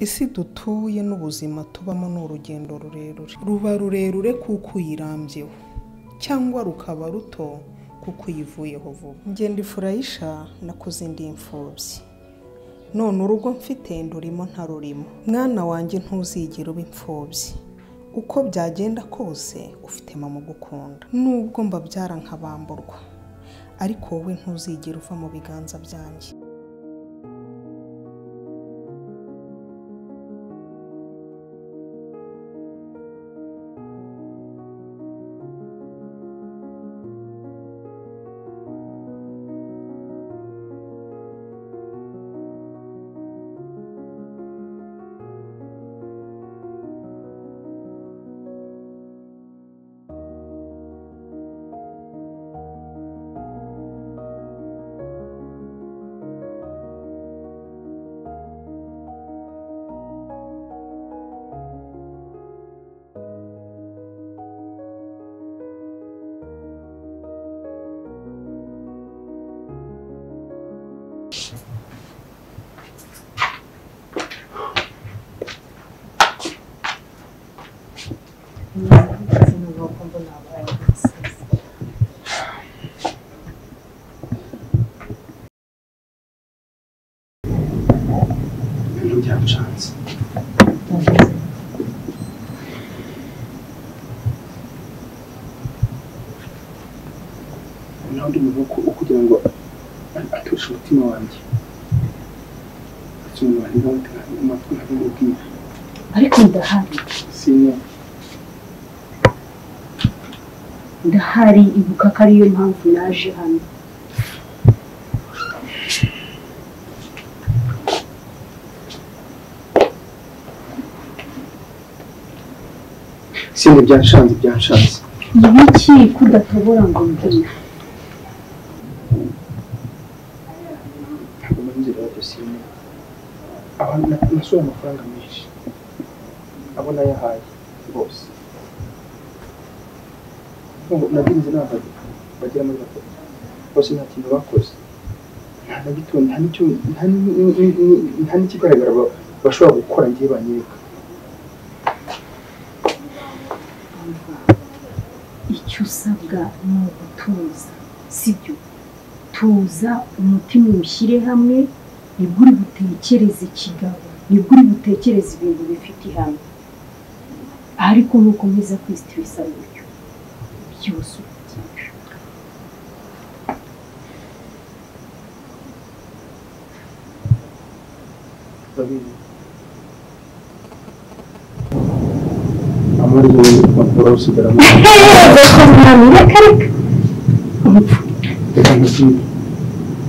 Isi dutuye n'ubuzima tubamo ni urugendo rurerure, ruba rurerure kuko uyirambyeho cyangwa rukaba ruto kuko uyivuyeho vuba. Ngenda ifurayisha nakuze ndi imfubyi, none urugo mfite ndurimo ntarurimo. Mwana wanjye ntuzigera uba imfubyi, uko byagenda kose ufite mama ugukunda. Nubwo mbabyara nkabamburwa, ariko wowe ntuzigera uva mu biganza byanjye. Ibintu byanshanze. Nta wundi muntu wo kugira ngo atushe umutima wanjye, uretse umuntu wantega amatwi nkabimubwira. Ariko ndahari. Sinya. Ndahari, ibuka ko ariyo mpamvu naje hano. Sindi byanshanze byanshanze. Ibiki kudatobora ngo mbwire? Ntabwo mbona inzira yabyo Sine. Abantu nasohoye amafaranga menshi, abo nayahaye bose. Naginze n'abantu bagera muri batatu bose nta kintu bakoze, nta na gito, nta n'icyo, nta n'ikigaragara bashobora gukora ngiye banyereka. Icyo usabwa ni ugutuza, sibyo? Tuza, umutima ushyire hamwe, nibwo uri butekereze kigabo, nibwo uri butekereze ibintu bifite ihame. Ariko nukomeza kwistirisa gutyo byose urabyica. Urabizi amarizo urawusigaramo. Reka reka reka nkubwire,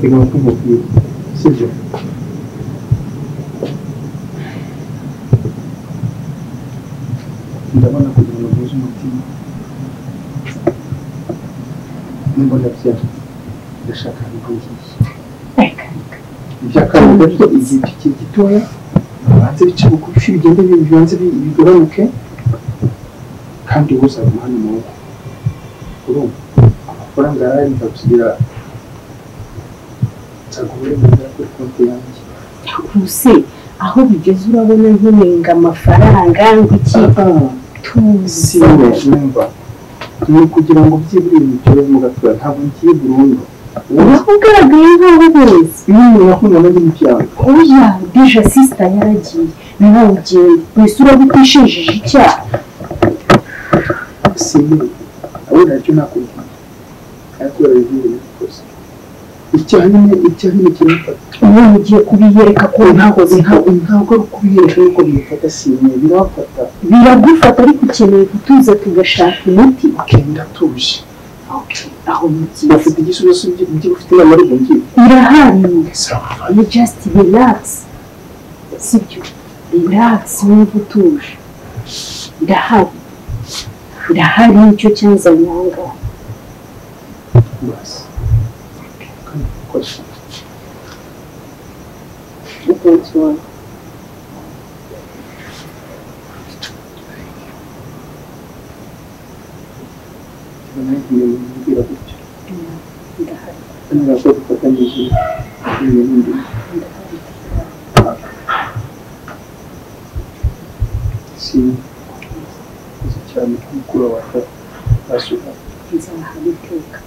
reka nkubwire, sibyo? Ndabona kugira ngo ntuze umutima nimba ndabyara ndashaka ahantu ngiye. Reka reka Iby'akantu gato, igihe kikiri gitoya, bibanze bice bugufi, bigende bibanze bigabanuke, kandi wowe uzaguma hano mu rugo. Urumva amafaranga yarari nzagusigira, nzaguha uburenganzira kuri konti yanjye. Ubuse aho bigeze urabona nkenenga amafaranga ngo iki? Tuza. Sine numva ni ukugira ngo byibura ibintu byorohe mu gatoya, ntabwo ngiye burundu. Aho ugaragaye nkaho uburezi. Iyo nakunda nanjye ntibyanga. Oya, deja sisita yaragiye, nawe ugenda wese urabikwishinjije icyaha. Sine abo ntacyo nakubwiye, ariko urabibwira nabikoze. Icyaha nyine kiramfata. Ubu ugiye kubiyereka ko ntakoze. Ntabwo ari ukubiyereka yuko bimufata Sine, biramfata. Biragufata, ariko ukeneye gutuza tugashaka imiti. Okay, ndatuje. Okay, aho ni byiza. Ufite igisubizo by'ibyo ufite inama ariko ngiye. Irahari. You just relax. Sibyo? Relax, wumva utuje. Ndahari. Ndahari, nicyo cyanzanye aha ngaha. Basi. Kandi ukoze. Don't worry. Nagiye mubwira gutyo. Ndahari. Ntabwo dufatanyije ibintu. Ndahari. Si cyane mukuru wawe asuka nzahana iteka.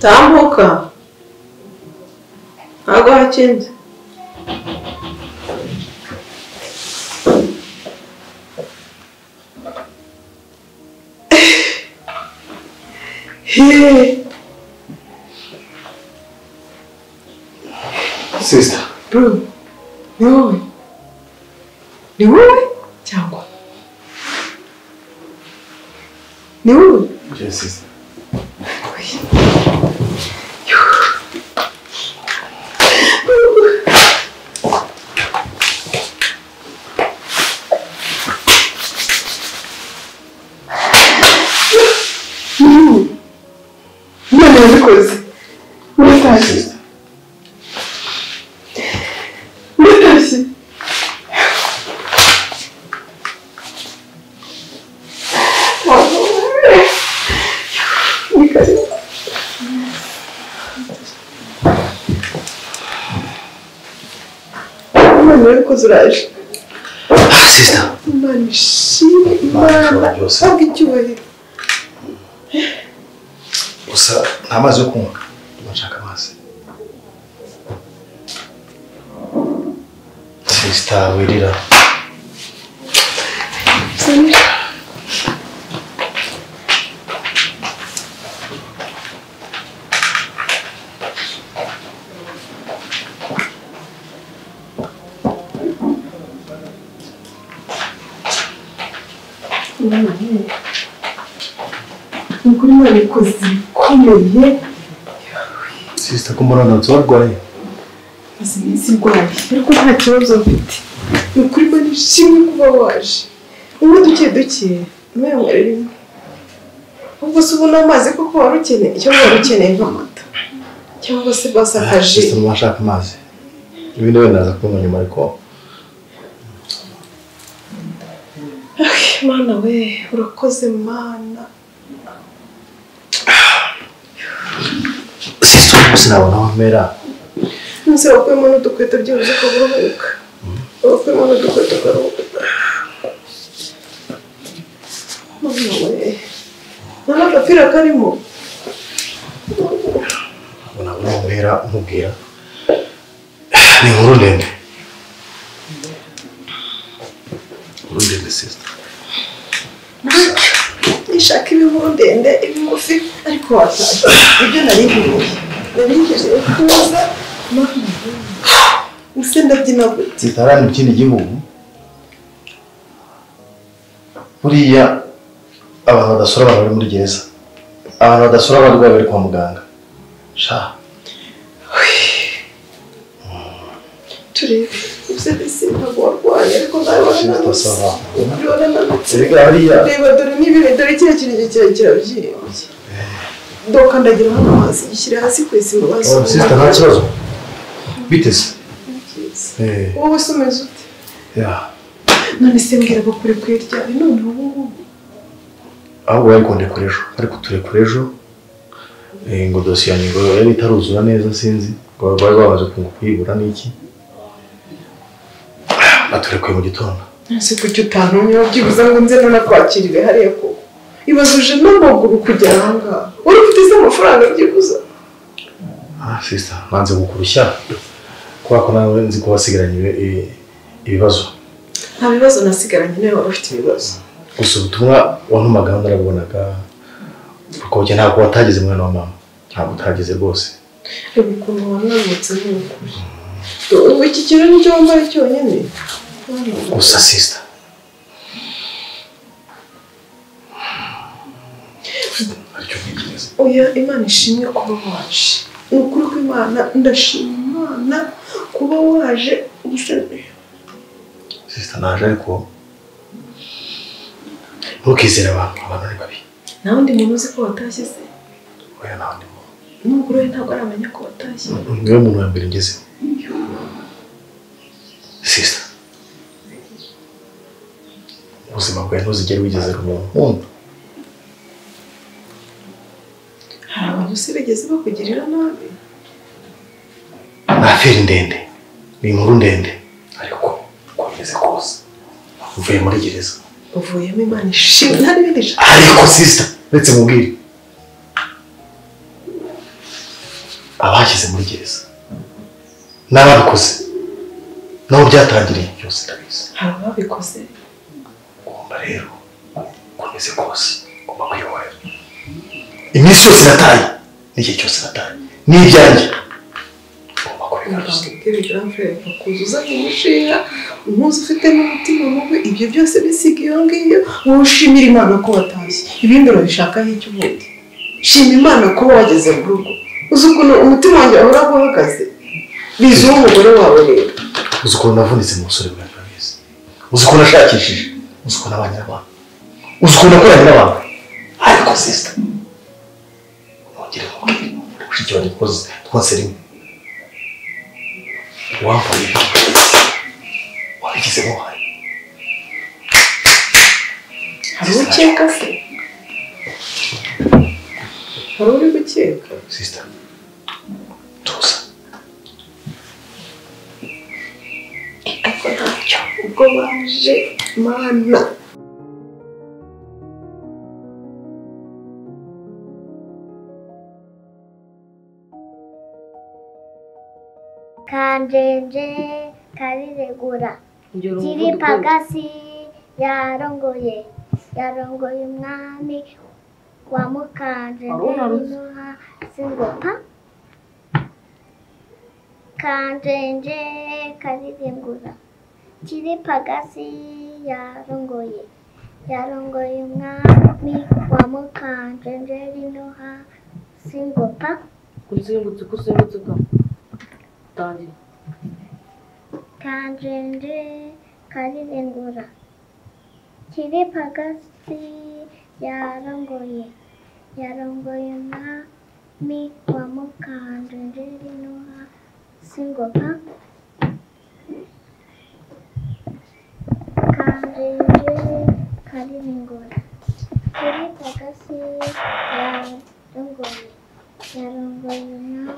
Tambuka ntabwo hakinze. Sister. Bro, ni wowe? Ni wowe cyangwa? Ni wowe? Yes, sister. Imana yabikoze. Uratashye. Uratashye. Ni karibu. Imana yabikoze uraje. Sister. Imana ishimwe, Imana habwa icyubahiro. Gusa nta mazi yo kunywa, ndashaka amazi. Sister wirira. Nukuri Imana ikoze ibikomeye. Sister ko mbona ntabwo warwaye. Maze iminsi ndwaye ariko nta kibazo mfite. Nukuri Imana ishimwe kuba waje. Ubu duke duke ntiyanywere rimwe. Ubwo se ubu n'amazi koko wari ukeneye cyangwa wari ukeneye nk'amata cyangwa se basi akaji. Sister ndashaka amazi. Ibindi wenda naza kunywa nyuma ariko. Mana we urakoze Mana. Sister sinabona aho mpera. Nse wakuyemo n'udukweto byibuze ukaruhuka. Wakuyemo n'udukweto ukaruhuka. Mana we nta n'agapira karimo. Nabona aho mpera umubwira. Ni inkuru ndende. Inkuru ndende sister. Nishaka ibinkuru ndende ibigufi ariko watashye. Ibyo nari nkeneye. Nari nkeneye kuza. Mama, use ndabyina gute? Sister hariya mu kindi gihugu Buriya abantu badasura abantu bari muri gereza, abantu badasura abarwayi bari kwa muganga. Sha. Turebe ibyo ntabwo warwaye ariko nawe warananutse. Reba dore n'ibire dore kiriya kintu kirabyimbye. Doka ndagira hano hasi gishyire hasi ku isima basi. Oh sister nta kibazo. Biteze. Wowe se umeze ute? Yeah. None se mbwira bakure kwiryari none ubu. Ahubwo bari kundekura ejo, ariko turekura ejo. Ngo dosiye yanjye ngo yari itaruzura neza sinzi. Ngo bari babaje kuyibura n'iki. Baturekuye mu gitondo. Ese kuki utantumye byibuze ngo nze nanakwakirire hariya koko. Ibazuje n'amaguru kugera aha ngaha. Uri ufite se amafaranga byibuze? Ah sister, nanze kukurushya. Kubera ko nawe nzi ko wasigaranye ibibazo. Nta bibazo nasigaranye nawe wari ufite ibibazo. Gusa ubutumwa wantumaga narabubonaga. Kuko njye ntabwo watageze mwana wa mama. Ntabwo utageze rwose. Reba ukuntu wananutse ni ukuri. Ubu iki kintu nicyo wambaye cyonyine. Gusa sister. Oya Imana ishimwe kuba waje. Ni ukuri ko Imana ndashima Imana kuba waje ubushoboye. Sister naje ariko ntukizere abantu, abantu ni babi. Nta wundi muntu uzi ko watashye se? Oya nta wundi muntu. N'umugore we ntabwo aramenya ko watashye. Niwe muntu wa mbere ngezeho. Sister, ubuzima bwawe ntuzigere wigezera umuntu nkunda. Hari abantu se bigeze bakugirira nabi? Ni aferi ndende, ni inkuru ndende, ariko uko bimeze kose uvuye muri gereza. Uvuyemo Imana ishimwe nta n'ibindi. Ariko sister, uretse mubwire abashyize muri gereza n'ababikoze naho byatangiriye byose ndabizi. Hari ababikoze. Ugomba rero uko bimeze kose ugomba kwihorera. Iminsi yose nataye n'igihe cyose nataye n'ibyanjye ugomba kubigaruza. Kuzuza umushinga ntuzi ufite n'umutima mubi, ibyo byose bisiga iyo ngiyo. Wowe ushimira Imana ko watashye, ibindi urabishakaho icyo ubundi. Shima Imana kuba wageze mu rugo. Uzi ukuntu umutima wanjye wahora uhagaze bizi uw'umugore wawe rero. Uzi ukuntu navunitse mu busore bwanjye urabizi. Uzi ukuntu nashakishije, uzi ukuntu nabanye n'abantu, uzi ukuntu nakoranye n'abantu. Ariko sister, nongere nkubwire, mushiki wanjye twose rimwe wambaye wabigizemo uruhare. Hari ukeka se? Hari uri gukeka? Sister, tuza. Ariko ntacyo ubwo baje Mana. Kanjenje kariregura Kiripagasi yarongoye yarongoye umwami wa Mukanjenje singopa. Kanjenje kariregura Kiripagasi yarongoye yarongoye umwami wa Mukanjenje rinoha singopa. Kuzengutse kuzengutse. Kanjenje karirengura Kiripagasi yarongoye yarongoye umwami wa Mukanjenje rinoha singopa. Kanjenje karirengura Kiripagasi yarongoye yarongoye umwami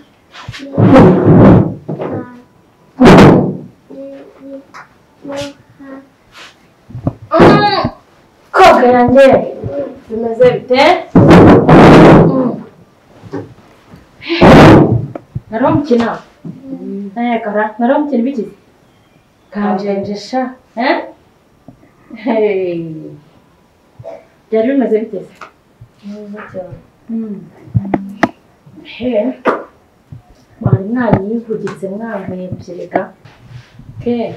Koga yanjye bimeze bite? Naromukina kara naromukina bikize kanjenje sha byari bimeze bite? Neza cyane. Mwari mwanyivugitse mwampebye ke.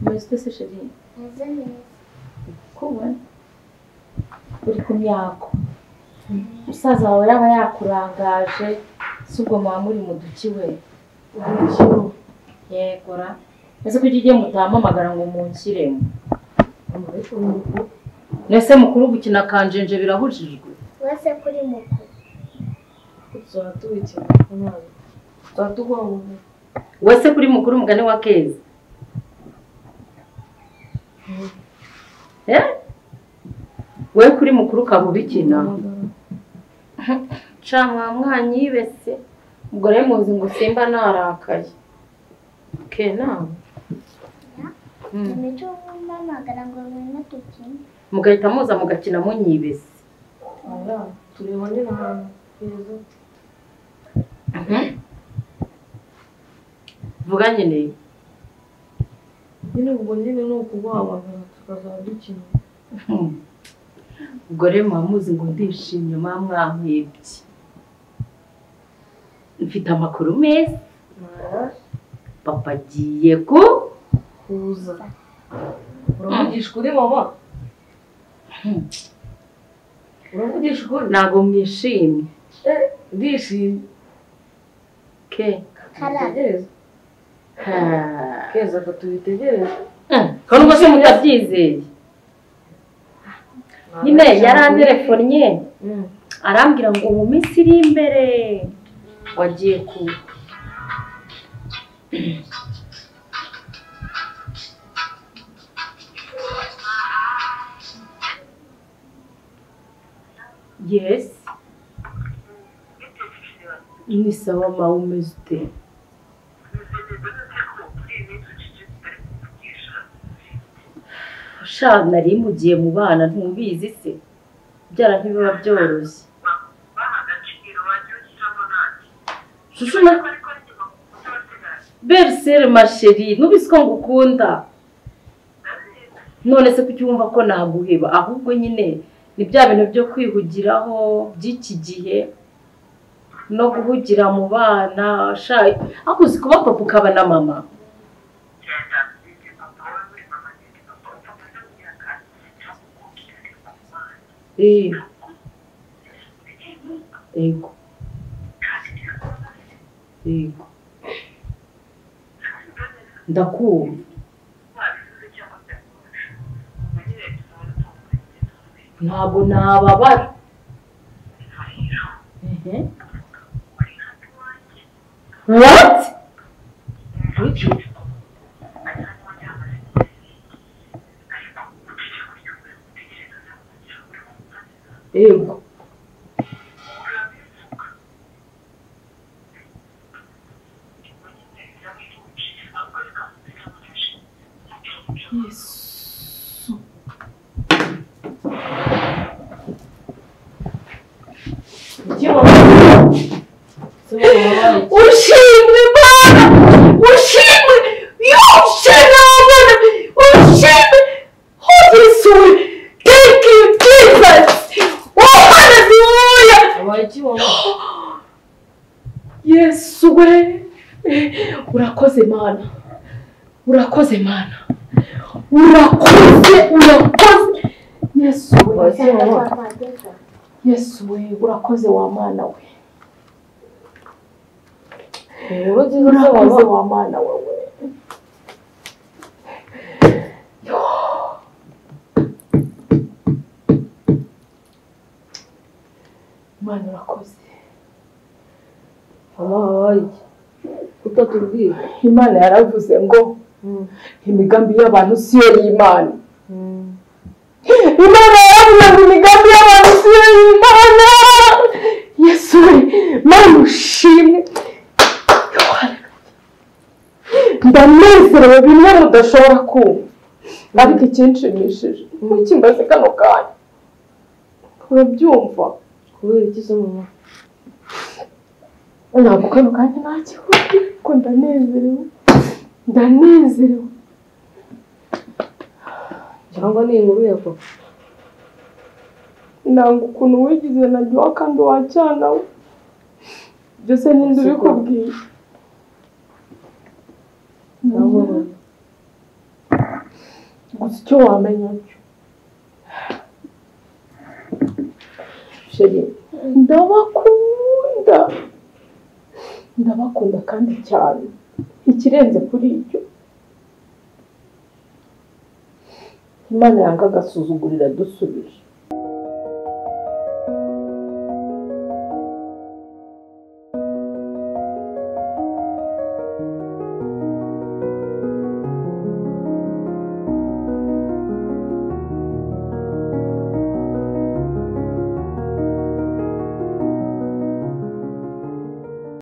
Meze ute se chérie? Meze neza. Kubona? Uri ku myako. Musaza wawe yaba yakurangaje, si ubwo muba muri mu duki we. Yegora. Ese kuki ugiye mutampamagara ngo munshyiremo? Nese mukuru gukina kanjenje birabujijwe. Wese kuri mukuru. Wese kuri mukuru mugane wa Keza. Eh? We kuri mukuru kabubikina. Cha mwanyibese. Ubwo rero muzi ngo simba narakaye. Ke nawe. Imico mpamagara ngo ngwino dukine. Mugahita muza mugakina munyibese. Oya, tureba nyine ahantu heza. Vuga nyine. Nyine ubwo nyine ni ukuguhamagara tukazaba dukina. Ubwo rero muba muzi ngo ndishimye muba mwampebye. Mfite amakuru meza. Papa agiye ku kuza. Uravugisha ukuri mama? Uravugisha ukuri? Ntabwo mwishimye. Ndishimye. Ke. Tubitegereze. Keza ko tubitegereze. Ko nubwo se mutabyizeye. Nyine yarantelefonnye arambwira ngo mu minsi iri imbere wagiye ku Yes. Ni sawa ma umeze ute? Sha nari mugiye mu bana ntubizi se. Byara ntibiba byoroshye. Shushu na Bercere ma chérie, nubizi ko ngukunda. None se kuki wumva ko naguheba ahubwo nyine ni bya bintu byo kwihugiraho by'iki gihe no guhugira mu bana sha akuzi kuba papa ukaba na mama. Ego. Ego. Ndakumva. Ntabwo nababara. What? Ego. Yesu. Ushimwe Mana! Ushimwe! Ushimwe Mana! Ushimwe! Oh Yesu! Thank you Jesus! Oh hallelujah! Yesu we! Urakoze Mana! Urakoze Mana! Urakoze! Urakoze! Yesu we! Yesu we! Urakoze wa Mana we! Urakoze wa Mana wewe. Mana urakoze. Mama wabaye iki? Utatubwira. Imana yaravuze ngo imigambi y'abantu siyo y'Imana. Imana yaravuze ngo imigambi y'abantu siyo y'Imana. Yesu we, Mana ushimwe. Ndanezerewe bimwe mudashobora kumva ariko ikinshimishije ntukimbaze kano kanya urabyumva kubera iki se mama? Ntabwo kano kanya ntakikubwira ko ndanezerewe ndanezerewe cyangwa ni inkuru ya papa. Nanga ukuntu wigize najya kandi wacyana we byose ninde ubikubwiye? Gusa icyo wamenya cyo Chérie, ndabakunda, ndabakunda kandi cyane. Ikirenze kuri ibyo, Imana yanga agasuzugurira dusubije.